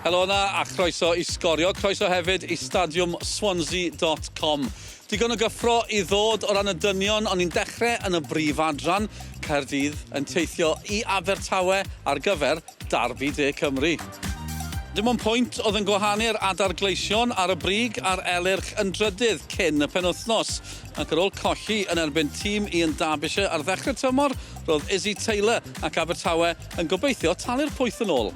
Helo yna a chroeso i Sgorio, croeso hefyd i stadiwm Swansea.com. Digon o gyffro i ddod o ran y dynion, ond ni'n dechrau yn y brif adran, Caerdydd yn teithio i Abertawe ar gyfer Derby De Cymru. Dim ond pwynt oedd yn gwahanu'r Adar Gleision ar y brig a'r Elyrch yn drydydd cyn y penwythnos, ac ar ôl colli yn erbyn tîm Ian Derbyshire ar ddechrau'r tymor, roedd Izzy Taylor ac Abertawe yn gobeithio talu'r pwyth yn ôl.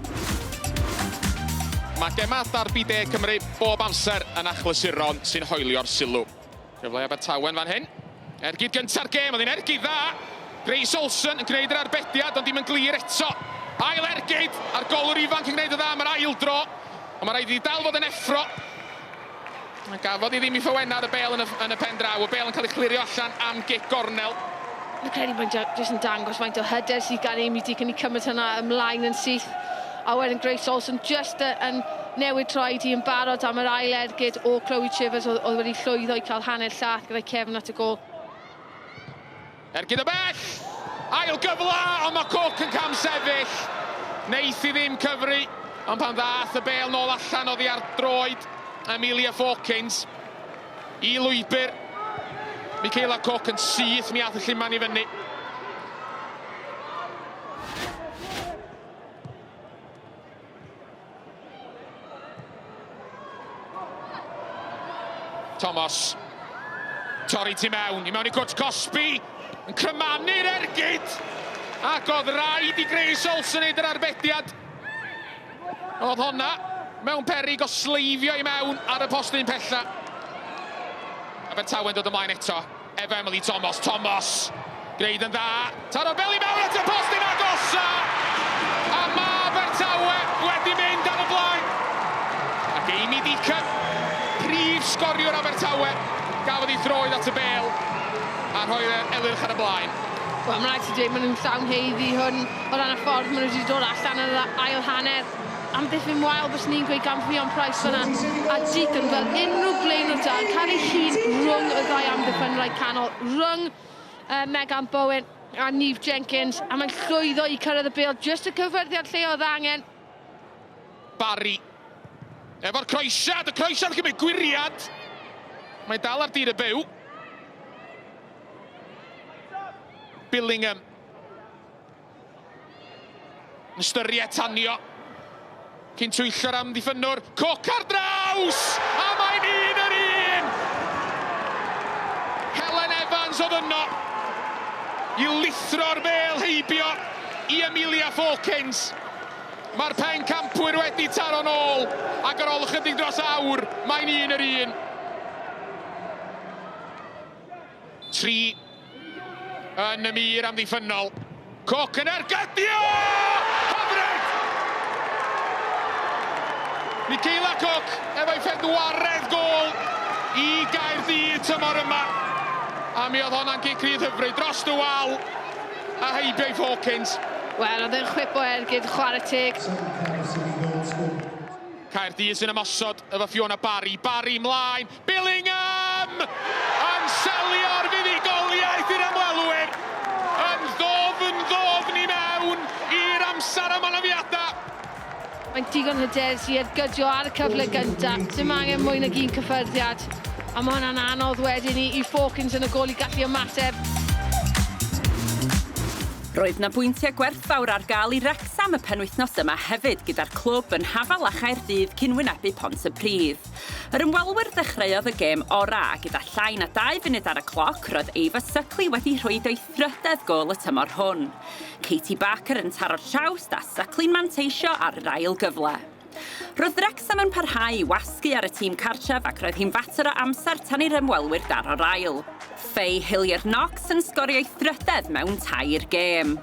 Mae gemau Derby De Cymru bob amser yn achlysuron sy'n hoelio'r sylw. Cyfle i Abertawe'n fan hyn. Ergyd gynta'r gêm, oedd hi'n ergyd dda. Grace Olsen yn gwneud yr arbediad, ond dim yn glir eto. Ail ergyd, a'r golwr ifanc yn gwneud y dda am yr ail dro. Ond mae rhaid iddi dal fod yn effro. A gafodd hi ddim i ffywena ar y bêl yn y, yn y pen draw. Y bêl yn cael ei chlirio allan am gic gornel. Fi'n credu mae'n jyst yn dangos faint o hyder sydd gan Amy Deacon i cymryd hwnna ymlaen yn syth. A wedyn Grace Olsen jyst yn newid troed hi yn barod am yr ail ergyd o Chloe Chivers oedd, oedd wedi llwyddo i cael hanner llath gyda'i cefn at y gôl. Ergyd o bell! Ail gyfle, ond mae Cook yn cam sefyll. Neith hi ddim cyfri, ond pan ddath y bêl nôl allan oddi ar droed Amelia Fawkins i lwybr Michaela Cook yn syth, mi ath y lluman i fyny. Thomas. Torri tu mewn, i mewn i cwrt Cosby, yn crymanu'r ergyd! Ac oedd rhaid i Grace Olsen wneud yr arbediad. Oedd honna mewn perig o sleifio i mewn ar y postyn pella. Abertawe'n dod ymlaen eto. Efo Emily Thomas, Thomas! Gwneud yn dda, taro'r bel i mewn at y postyn agosa! A mae Abertawe wedi mynd ar y blaen! Ac Amy Deacon, prif sgoriwr Abertawe, gafodd ei throed at y bel a rhoi'r Elyrch ar y blaen. Wel, mae'n rhaid ti dweud, maen nhw'n llawn haeddu hwn o ran y ffordd maen nhw wedi dod allan yn yr ail hanner. Amddiffyn wael byswn i'n gweud gan Ffion Price fan'na, a Deacon fel unrhyw blaenwr da yn cael ei hun rhwng y ddau amddiffynwraig canol, rhwng uh, Megan Bowen a Neve Jenkins, a mae'n llwyddo i cyrraedd y bêl jyst y cyffyrddiad lle oedd angen. Barry efo'r croesiad, y croesiad yn cymryd gwiriad. Mae'n dal ar dir y byw. Billingham Ystyried tanio. Cyn twyllo'r amddiffynnwr. Cook ar draws! A mae'n un yr un! Helen Evans oedd yno i lithro'r bêl heibio i Amelia Fawkins. Mae'r pencampwyr wedi taro'n ôl ac ar ôl ychydig dros awr mae'n un yr un. 3 yn y mur amddiffynnol. Cook yn ergydio! Hyfryd! Michaela Cook efo'i phedwaredd gôl i Gaerdydd tymor yma. A mi oedd honna'n gic rydd hyfryd dros y wal a heibio i Hawkins. Wel, oedd e'n chwip o ergyd, chwarae teg. Caerdydd sy'n ymosod efo Fiona Barry. Barry mlaen, Billingham! Yn selio'r fuddugoliaeth i'r ymwelwyr. Yn ddofn, ddofn i mewn i'r amser am anafiadau. Mae'n digon hyderus i ergydio ar y cyfle gyntaf. Dim angen mwy nag un cyffyrddiad. A mae hwnna'n anodd wedyn i, i Fawkins yn y gôl i gallu ymateb. Roedd 'na bwyntiau gwerthfawr ar gael i Wrecsam y penwythnos yma hefyd gyda'r clwb yn hafal â Chaerdydd cyn wynebu Pontypridd. Yr ymwelwyr ddechreuodd y gêm ora' a gyda llai na dau funud ar y cloc roedd Ava Suckley wedi rhwydo'i thrydedd gôl y tymor hwn. Katie Barker yn taro'r trawst a Suckley'n manteisio ar yr ail gyfle. Roedd Wrecsam yn parhau i wasgu ar y tîm cartref ac roedd hi'n fater o amser tan i'r ymwelwyr daro'r ail. Faye Hillier-Knox yn sgorio'i thrydedd mewn tair gêm.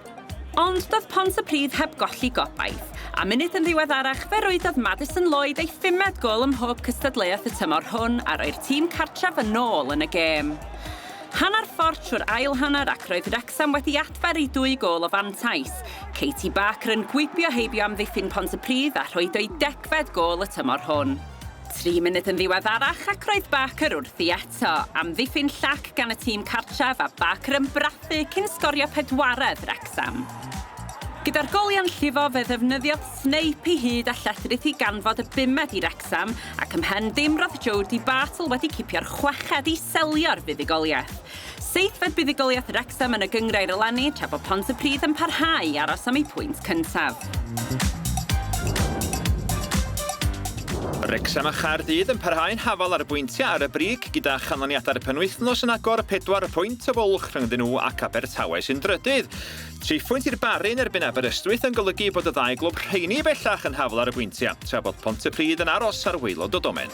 Ond doedd Pontypridd heb golli gobaith, a munud yn ddiweddarach fe rwydodd Madison Lloyd ei phumed gôl ym mhob cystadleuaeth y tymor hwn a roi'r tîm cartref yn ôl yn y gêm. Hanner ffordd trwy'r ail hanner ac roedd Wrecsam wedi adfer ei dwy gôl o fantais. Katie Barker yn gwibio heibio amddiffyn Pontypridd a rhwydo'i degfed gôl y tymor hwn. Tri munud yn ddiweddarach ac roedd Barker wrthi eto, amddiffyn llac gan y tîm cartref a Barker yn brathu cyn sgorio pedwaredd Wrecsam. Gyda'r goliau'n llifo fe ddefnyddiodd Snape ei hud a lledrith i ganfod y bumed i Wrecsam ac ymhen dim roedd Jodie Bartle wedi cipio'r chweched i selio'r fuddugoliaeth. Seithfed buddugoliaeth Wrecsam yn y gynghrair eleni tra bod Pontypridd yn parhau i aros am eu pwynt cyntaf. Wrecsam a Chaerdydd yn parhau'n hafal ar bwyntiau ar y brig gyda chanlyniadau'r penwythnos yn agor 4 pwynt o fwlch rhyngddyn nhw ac Abertawe sy'n drydydd. Triphwynt i'r Barri yn erbyn Aberystwyth yn golygu bod y ddau glwb rheini bellach yn hafal ar y bwyntiau, tra bod Pontypridd yn aros ar waelod y domen.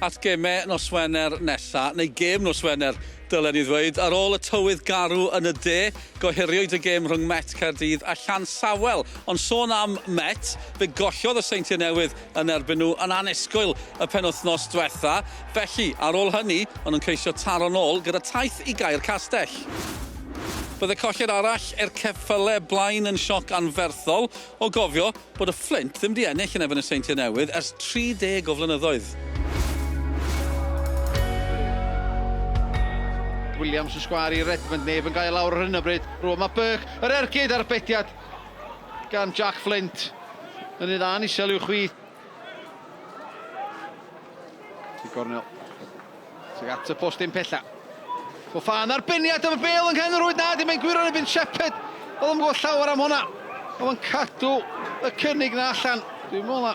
At gemau nos Wener nesa, neu gêm nos Wener, dylen ni ddweud, ar ôl y tywydd garw yn y de, gohiriwyd y gêm rhwng Met Caerdydd a Llansawel. Ond sôn am Met, fe gollodd y Seintiau Newydd yn erbyn nhw yn annisgwyl y penwythnos dwetha. Felly, ar ôl hynny, maen nhw'n ceisio taro nôl gyda taith i Gaer Castell. Bydde colled arall i'r ceffyle blaen yn sioc anferthol, o gofio bod y Fflint ddim 'di ennill yn erbyn y Seintiau Newydd ers 30 o flynyddoedd. Williams yn sgwâr i Redmond, neb yn gael lawr ar hyn o bryd. Rwan mae Burke, yr ergyd a'r bediad gan Jack Flint yn ei dda'n isel i'w chwith. I gornel. Tuag at y post dim pella. Fofana arbenniad am y bel yng nghen yr rwyd na, dim mae'n gwyro yn erbyn Shepherd. Oedd o'n gwybod llawer am hwnna. Oedd o'n cadw y cynnig na allan. Dwi'n meddwl na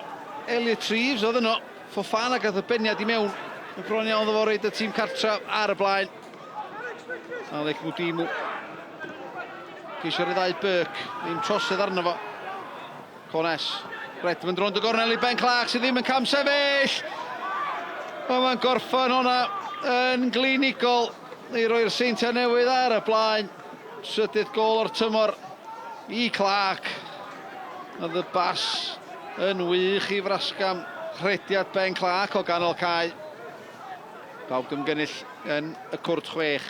Elliot Reeves oedd yno. Fofana gath y beniad i mewn. Yn bron iawn ddo fo roed y tîm cartra ar y blaen. Alec Mudimu. Ceisio ryddhau Burke. Ddim trosedd arno fo. Cones. Redmond rownd y gornel i Ben Clark sydd ddim yn camsefyll. A mae'n gorffen hwnna yn glinigol i roi'r Seintiau Newydd ar y blaen. Trydydd gol o'r tymor i Clark. Oedd y bas yn wych i frasgam rhediad Ben Clark o ganol cae. Pawb ymgynnull yn y cwrt chwech.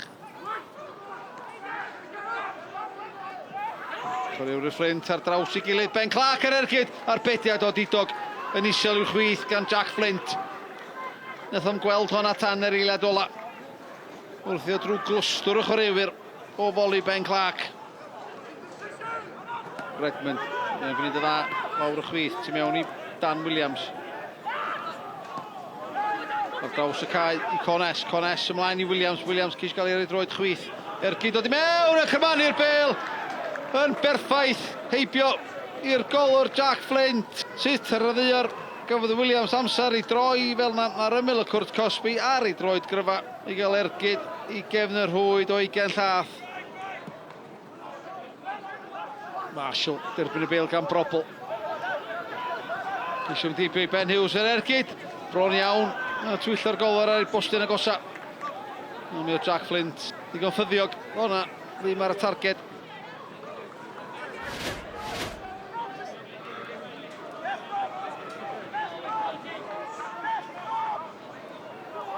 Chwaraewr y Fflint ar draws i gilydd. Ben Clark ar ergyd a'r bediad o didog yn isel i'w chwith gan Jack Flint. Nath o'm gweld honna tan yr eiliad ola. Wrthio drwy glwstwr o chwaraewyr o foli Ben Clark. Redmond yn gwneud y dda lawr y chwith tu mewn i Dan Williams. Ar draws y cae i Cones, Cones ymlaen i Williams, Williams ceisio gael ei ar ei droed chwith. Ergyd dod i mewn a cymannu'r bel yn berffaith heibio i'r golwr Jack Flint. Sut ar y ddaear gafodd Williams amser i droi fel na ar ymyl y cwrt cosbi ar ei droed gryfa i gael ergyd i gefn y rhwyd o ugain llath. Marshall, derbyn y bêl gan Brobl. Ceisio mynd heibio i Ben Hughes yr ergyd. Bron iawn, a twyllo'r golwr ar ei bostyn agosa. Ond mi oedd Jack Flint ddigon ffyddiog. O na, ddim ar y targed.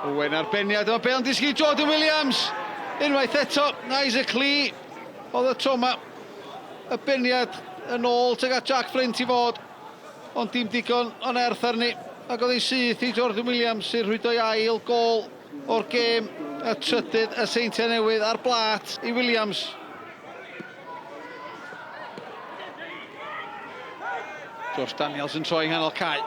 Owen arbenniad, yma bêl yn disgyn i Jordan Williams. Unwaith eto, Isaac Lee oedd y tro yma. Y beniad yn ôl tuag at Jack Flint i fod, ond dim digon o nerth arni. Ac oedd hi'n syth i Jordan Williams sy'n rhwydo'i ail gôl o'r gêm, y trydydd y Seintiau Newydd ar blât i Williams. Josh Daniels yn troi nghanol cae.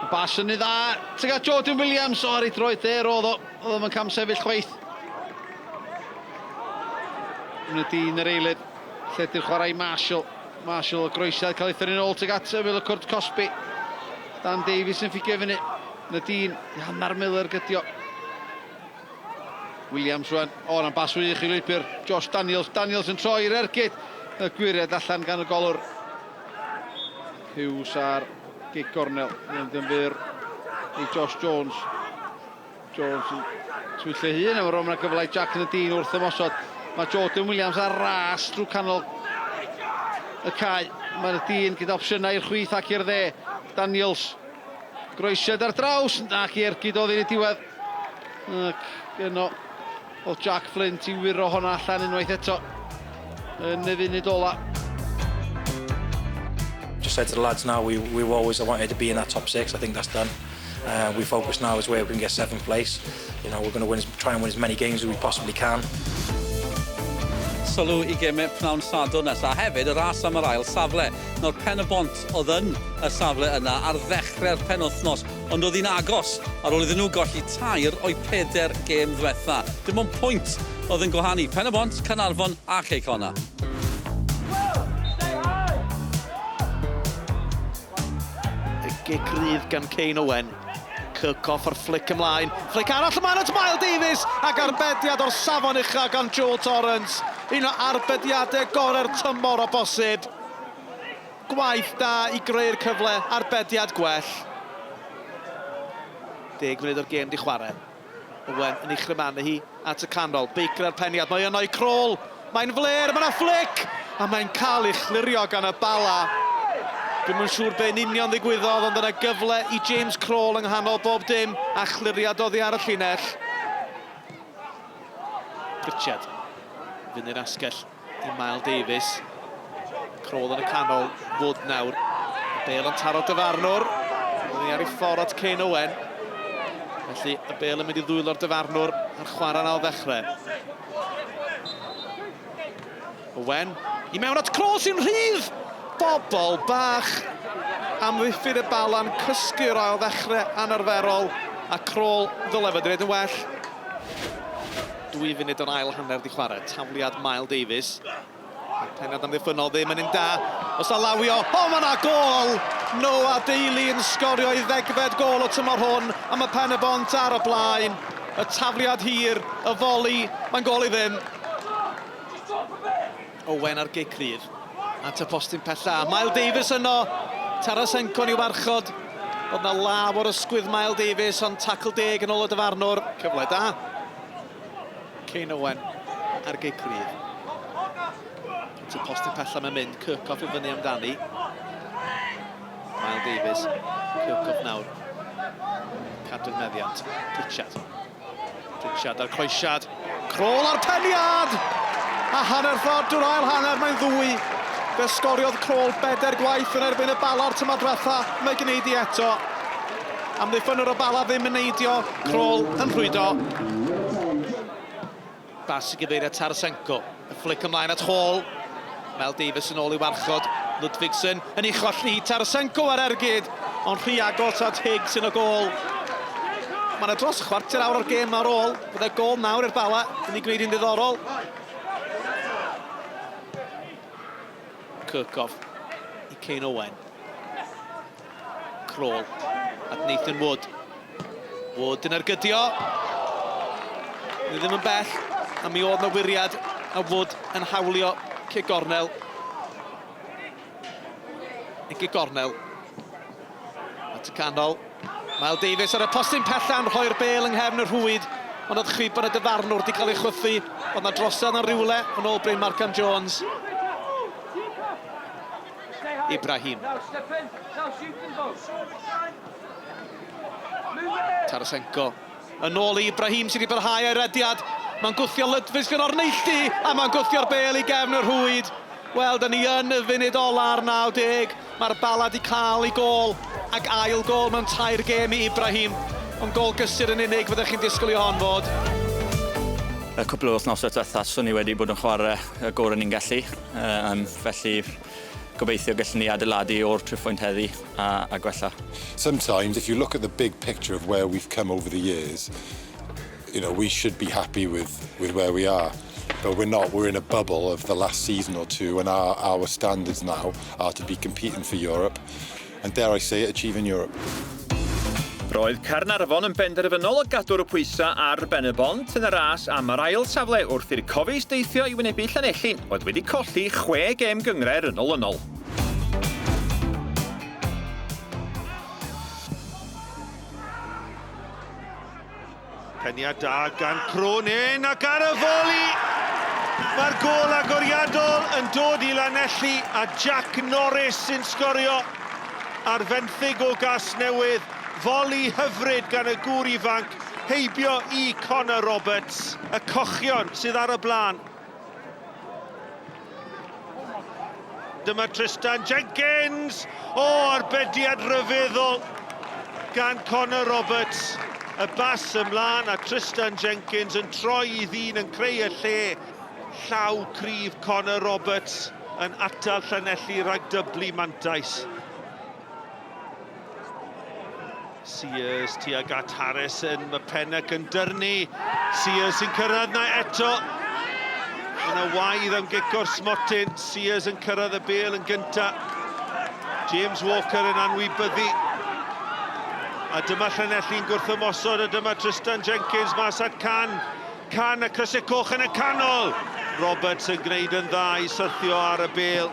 Y bas yn dda. Tuag at Jordan Williams. O, ar ei droed dde roedd o. Oedd o'n camsefyll chwaith. Yn y dyn yr eilydd. Lledu'r chwarae i Marshall. Marshall o groesiad cael ei thynnu'n ôl tuag at ymyl y cwrt cosbi. Dan Davies yn ffigio fyny. Yn y dyn, Hannar Miller gydio. Williams rwan. O, na'n bas wych i lwybr Josh Daniels. Daniels yn troi i'r ergyd. Y gwyriad allan gan y golwr. Hughes ar gig gornel. Mynd yn fyr i Josh Jones. Jones yn twyllo hun am rôl gyfle i Jack yn y dyn wrth ymosod. Mae Jordan Williams ar ras drwy canol y cae. Mae'r dyn gyda opsiynau i'r chwith ac i'r dde. Daniels. Groesiad ar draws ac i ergyd oedd yn y diwedd. Ac yno oedd Jack Flint i wyro honna allan unwaith eto yn y funud ola. Just said to the lads now, we always wanted to be in that top six. I think that's done. We focus now is where we can get seventh place. We're going to try and win as many games as we possibly can. sylw i gemau pnawn Sadwrn nesaf. A hefyd y ras am yr ail safle. Nawr Pen-y-bont oedd yn y safle yna ar ddechrau'r penwythnos, ond oedd hi'n agos ar ôl iddyn nhw golli tair o'u peder gêm ddwetha. Dim ond pwynt oedd yn gwahanu Pen-y-bont, Caernarfon a Chei Connah. Y gic rydd gan Kane Owen. Kirkhoff a'r fflic ymlaen. Fflic arall ymlaen at Mael Davies ac arbediad o'r safon ucha gan Joe Torrance. Un o arbediadau gorau'r tymor o bosib. Gwaith da i greu'r cyfle, arbediad gwell. Deg munud o'r gêm di chwarae. Owen yn ei chrymanu hi at y canol. Baker ar peniad, mae yno i Kroll. Mae'n fler, mae yna fflic! A mae'n cael ei chlirio gan y Bala. Dwi'm yn siŵr be yn union ddigwyddodd, ond yna gyfle i James Kroll yng nghanol bob dim, a chliriad oddi ar y llinell. Pritchard, fyny'r asgell i Mael Davies. Kroll yn y canol, Wood nawr. Y bel yn taro dyfarnwr. Oedd hi ar ei ffordd at Kane Owen. Felly y bel yn mynd i ddwylo'r dyfarnwr a'r chwarae'n ail ddechrau. Owen i mewn at Kroll sy'n rhydd! Bobl bach! Amddiffyn y balan, cysgu'r ail ddechrau anarferol a Kroll ddyle fod yn gwneud yn well. Dwy funud o'r ail hanner di chwarae. Tafliad Mael Davies. Pennod amddiffynnol ddim yn un da. Os alawio, o mae yna gol! Noah Daly yn sgorio ei ddegfed gol o tymor hwn a mae Pen y Bont ar y blaen. Y tafliad hir, y foli, mae'n gol i ddim. Owen ar gic rydd. At y postyn pella. Mael Davies yno. Tarasenko'n i'w warchod. Oedd na law o'r ysgwydd Mael Davies, ond tacl deg yn ôl y dyfarnwr. Cyfle da. Kane Owen ar gic rydd. At y postyn pella mae'n mynd. Kirkhoff i fyny amdani. Mael Davies. Kirkhoff nawr. Cadw'r meddiant. Pritchard. Pritchard a'r croesiad. Kroll a'r peniad! A hanner ffordd drwy'r ail hanner, mae'n ddwy. Fe sgoriodd Kroll bedair gwaith yn erbyn y Bala'r tymor diwetha, mae gwneud i eto. Amddiffynnwr y Bala ddim yn neidio, Kroll yn rhwydo. Bas i gyfeiriad Tarasenko. Y fflic ymlaen at Hall. Mel Davies yn ôl i warchod. Ludvigsen yn ei cholli hi. Tarasenko ar ergyd, ond rhy agos at Higgs yn y gôl. Mae yna dros chwarter awr o'r gêm ar ôl. Byddai gôl nawr i'r Bala yn ei gwneud hi'n ddiddorol. Kirkhoff i Kane Owen. Kroll at Nathan Wood. Wood yn ergydio. Ni ddim yn bell, a mi oedd na wiriad a Wood yn hawlio cic gornel. Y gic gornel. At y canol. Mael Davies ar y postyn pella'n rhoi'r bêl yng nghefn y rhwyd. Ond oedd chwip yn y dyfarnwr wedi cael ei chwythu. Oedd na drosedd yn rhywle yn ôl Bryn Markham Jones. Ibrahim. Tarasenko yn ôl i Ibrahim sydd wedi parhau ei rediad. Mae'n gwthio Ludwig yn o'r neilltu a mae'n gwthio'r bêl i gefn y rhwyd. Wel, da ni yn y funud ola'r 90. Mae'r Bala wedi cael ei gôl ac ail gôl mewn tair gêm i Ibrahim. Ond gôl gysur yn unig fyddech chi'n disgwyl i hon fod. Y cwpl o wythnosau diwetha, swn i wedi bod yn chwarae y gorau ni'n gallu. Felly gobeithio gallwn ni adeiladu o'r triphwynt heddi a, a gwella. Sometimes if you look at the big picture of where we've come over the years, you know, we should be happy with, with where we are. But we're not. We're in a bubble of the last season or two, and our, our standards now are to be competing for Europe, and dare I say it, achieving Europe. Roedd Caernarfon yn benderfynol o gadw'r pwysau ar Ben y Bont yn y ras am yr ail safle wrth i'r Cofis deithio i wynebu Llanelli, oedd wedi colli chwe gêm gynghrair yn olynol. Peniad da gan Cronin ac ar y foli! Mae'r gôl agoriadol yn dod i Lanelli a Jack Norris sy'n sgorio ar fenthyg o Gasnewydd. Foli hyfryd gan y gŵr ifanc heibio i Connor Roberts. Y cochion sydd ar y blaen. Dyma Tristan Jenkins! O, arbediad rhyfeddol gan Connor Roberts. Y bas ymlaen a Tristan Jenkins yn troi i ddyn yn creu y lle. Llaw cryf Connor Roberts yn atal Llanelli rhag dyblu mantais. Sears tuag at Harrison, mae Pennock yn dyrnu. Sears sy'n cyrraedd na eto. Mae yna waedd am gic o'r smotyn. Sears yn cyrraedd y bêl yn gynta. James Walker yn anwybyddu. A dyma Llanelli'n gwrthymosod, a dyma Tristan Jenkins mas at Can. Can y crysau coch yn y canol. Roberts yn gwneud yn dda i syrthio ar y bêl.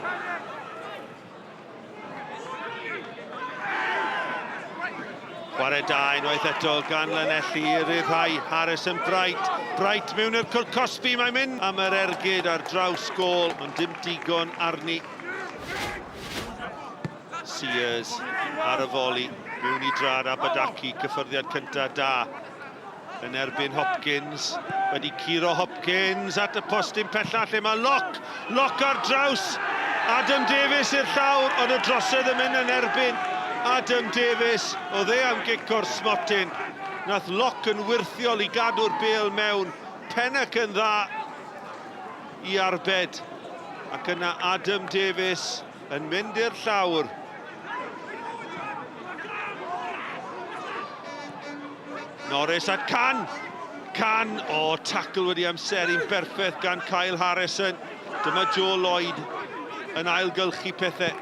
Chwarae da unwaith eto gan Lanelli i ryddhau Harrison Bright. Bright mewn i'r cwrt cosbi, mae'n mynd am yr ergyd ar draws gôl, ond dim digon arni. Sears ar y foli, mewn i drad Abadaki, cyffyrddiad cyntaf da yn erbyn Hopkins. Wedi curo Hopkins at y postyn pella lle mae Locke. Locke ar draws Adam Davies i'r llawr, ond y drosedd yn mynd yn erbyn Adam Davies. Oedd e am gic o'r smotyn. Nath Locke yn wyrthiol i gadw'r bêl mewn. Pennock yn dda i arbed. Ac yna Adam Davies yn mynd i'r llawr. Norris at Can. Can, o, oh, tackle wedi amseru'n berffaith gan Kyle Harrison. Dyma Joe Lloyd yn ailgylchu pethau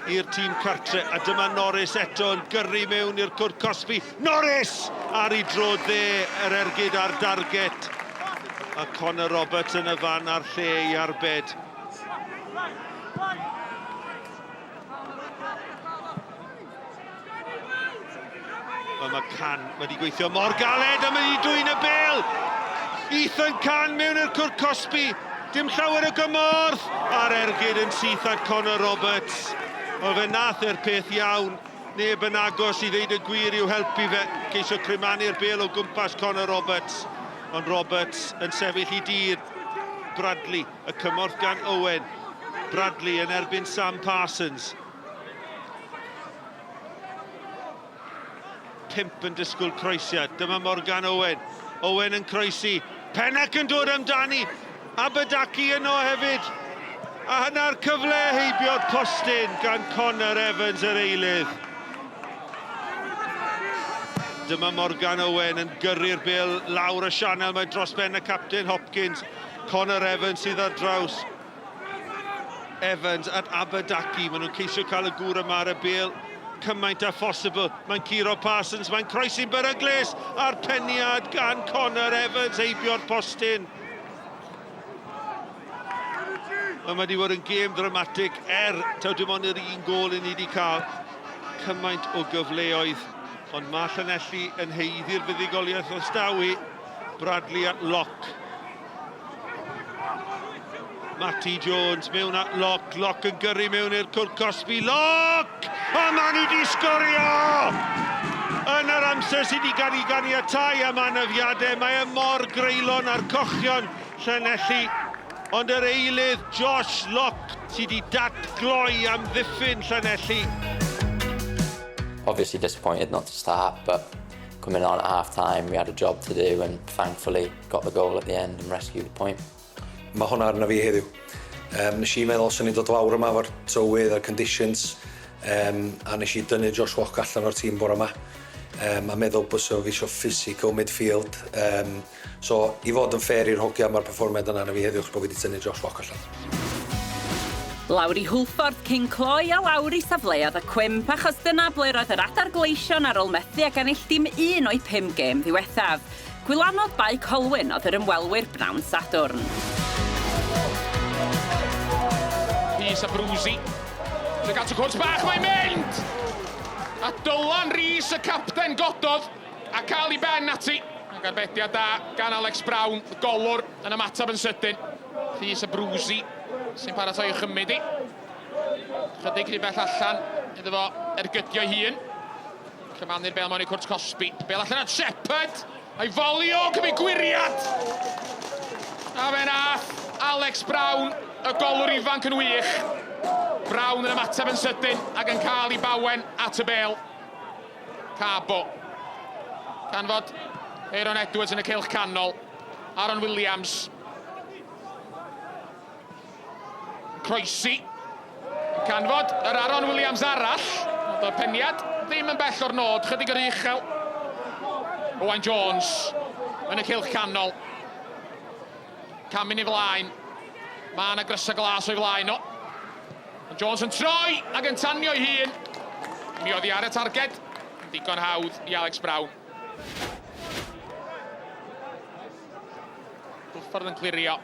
i'r tîm cartre. A dyma Norris eto yn gyrru mewn i'r cwrt cosbi. Norris! Ar ei dro dde, yr ergyd ar darget. A Connor Roberts yn y fan a'r lle i arbed. Wel, mae Can wedi gweithio mor galed a mae wedi dwyn y bel. Ethan Can mewn i'r cwrt cosbi. Dim llawer o gymorth. A'r ergyd yn syth at Connor Roberts. Wel, fe nath e'r peth iawn. Neb yn agos i ddeud y gwir i'w helpu fe. Ceisio crymanu'r bel o gwmpas Connor Roberts. Ond Roberts yn sefyll i dir. Bradley, y cymorth gan Owen. Bradley yn erbyn Sam Parsons. Pump yn disgwyl croesiad. Dyma Morgan Owen. Owen yn croesi. Pennock yn dod amdani. Abadaki yno hefyd. A hynna'r cyfle heibio'r postyn gan Connor Evans yr eilydd. Dyma Morgan Owen yn gyrru'r bêl lawr y sianel. Mae dros ben y capten Hopkins. Connor Evans sydd ar draws. Evans at Abadaki. Maen nhw'n ceisio cael y gŵr yma ar y bêl cymaint â phosibl. Mae'n curo Parsons, mae'n croesi'n beryglus a'r peniad gan Connor Evans heibio'r postyn. Mae wedi bod yn gêm ddramatig er taw dim ond yr un gôl i ni wedi cael cymaint o gyfleoedd. Ond mae Llanelli yn haeddu'r fuddugoliaeth os daw hi. Bradley at Locke. Matty Jones mewn at Locke, Locke yn gyrru mewn i'r cwrt cosbi, Locke! A maen nhw wedi sgorio! Yn yr amser sydd wedi gael ei ganiatau am anafiadau, mae e mor greulon a'r cochion Llanelli. Ond yr eilydd Josh Locke sydd wedi datgloi amddiffyn Llanelli. Obviously disappointed not to start, but coming on at half time we had a job to do and thankfully got the goal at the end and rescued the point. Mae hwnna arna fi heddiw. Um, nes i meddwl os o'n i'n dod lawr yma efo'r tywydd a'r conditions, um, a nes i dynnu Josh Walker allan o'r tîm bore yma. Um, a meddwl bod fi eisiau physical midfield. Um, so, i fod yn fair i'r hogia, mae'r perfformiad yna arna fi heddiw, bod fi wedi tynnu Josh Walker allan. Lawr i Hwlffordd cyn cloi a lawr i safleoedd y cwymp achos dyna ble roedd yr adar gleision ar ôl methu ag ennill dim un o'u pum gêm ddiwethaf. Gwylanod Bae Colwyn oedd yr ymwelwyr bnawn Sadwrn. Rhys a Brwsi. Tuag at y cwrt bach mae'n mynd! A Dylan Rees, y capten, gododd a cael ei ben ati. Ac arbediad da gan Alex Brown, y golwr yn ymateb yn sydyn. Rhys a Brwsi sy'n paratoi i'w chymryd i. Chydig rhy bell allan iddo fo ergydio'i hun. Cyfannu'r bêl mewn i cwrt cosbi. Bêl allan at Shepherd. A'i foli o, cymryd gwiriad! A fe nath Alex Brown, y golwr ifanc yn wych. Brown yn ymateb yn sydyn ac yn cael ei bawen at y bêl. Cabo. Gan fod Aaron Edwards yn y cylch canol. Aaron Williams. Croesi. Canfod yr Aaron Williams arall. Ond o'r peniad ddim yn bell o'r nod, chydig yr uchel. Owain Jones yn y cylch canol. Camu'n ei flaen. Mae yna grysau glas o'i flaen o. Jones yn troi ac yn tanio ei hun. Mi oedd hi ar y targed. Digon hawdd i Alex Brown. Dwffordd yn clirio.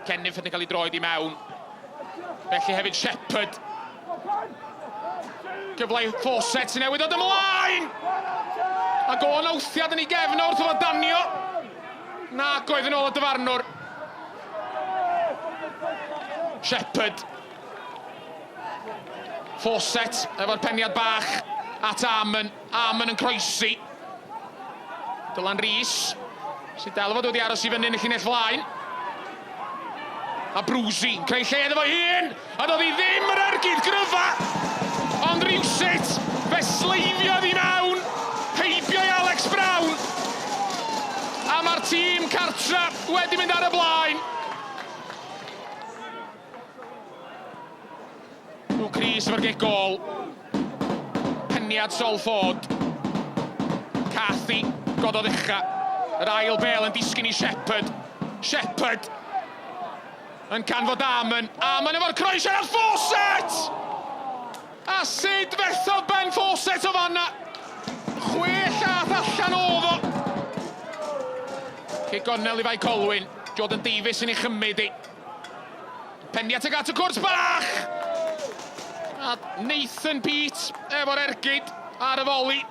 Kenniff yn cael ei droed i mewn. Felly hefyd Shepherd. Cyfle i Fawcett sy'n newydd dod ymlaen! Ac o'n awthiad yn ei gefn wrth iddo danio. Nac oedd yn ôl y dyfarnwr. Shepherd. Fawcett efo'r peniad bach at Amon. Amon yn croesi. Dylan Rees sy'n dal fod wedi aros i fyny yn y llinell flaen. A Brwsi yn creu lle iddo fo hun, a doedd hi ddim yr ergyd gryfa, ond rhywsut fe sleifiodd i mewn, heibio i Alex Brown, a mae'r tîm cartra wedi mynd ar y blaen. Luke Rees efo'r gic gôl. Peniad Sol Ford. Carthy gododd ucha. Yr ail bel yn disgyn i Shepherd. Shepherd yn canfod Amon. Amon efo'r croesiad ar Fawcett! A sut fethodd Ben Fawcett o fanna? Chwe llath allan oedd o. Cic gornel i Fae Colwyn. Jordan Davies yn ei chymryd i. Peniad tuag at y cwrt bach! A Nathan Peate efo'r ergyd ar y foli.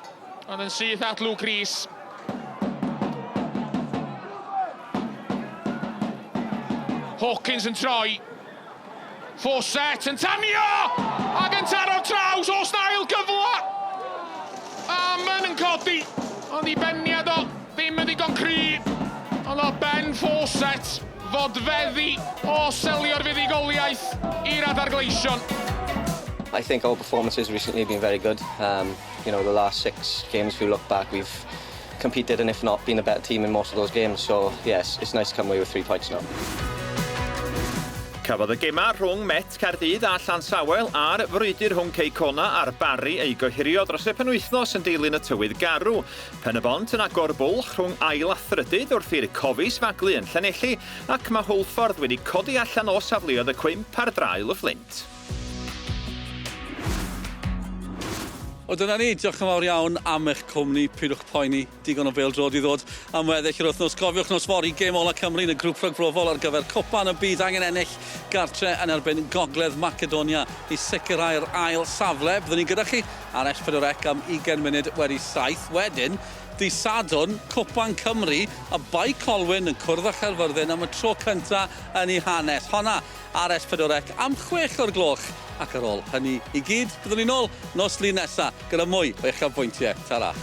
Ond yn syth at Luke Rees. Hawkins yn troi. Fawcett yn tanio! Ac yn taro traws oes na ail gyfle! Amon yn codi, ond i beniad o ddim yn ddigon cry. Ond o Ben Fawcett fodfeddi o selio'r fuddugoliaeth i'r Adar Gleision. I think our performances recently have been very good. The last six games, if you look back, we've competed and if not, been a better team in most of those games. So, yes, it's nice to come away with 3 points now. Cafodd y gema rhwng Met Caerdydd a Llansawel a'r frwydr rhwng Cei Connah a'r Barri ei gohirio dros y penwythnos yn dilyn y tywydd garw. Pen y Bont yn agor bwlch rhwng ail a thrydydd wrth i'r Cofis faglu yn Llanelli ac mae Hwlffordd wedi codi allan o safleoedd y cwymp ar draul y Fflint. O dyna ni, diolch yn fawr iawn am eich cwmni, pidwch poeni, digon o bêl-droed i ddod am weddill yr wythnos. Cofiwch nos fory, gêm ola Cymru yn y grŵp rhagbrofol ar gyfer Cwpan y Byd angen ennill gartre yn erbyn Gogledd Macedonia i sicrhau'r ail safle. Byddwn ni gyda chi ar S4C am 20 munud wedi 7. Wedyn, dydd Sadwrn, Cwpan Cymru a Bae Colwyn yn cwrdd â Chaerfyrddin am y tro cynta yn ei hanes. Honna ar S4C am 6 o'r gloch. Ac ar ôl hynny i gyd, byddwn ni'n ôl nos Lun nesa gyda mwy o uchafbwyntiau. Ta-ra.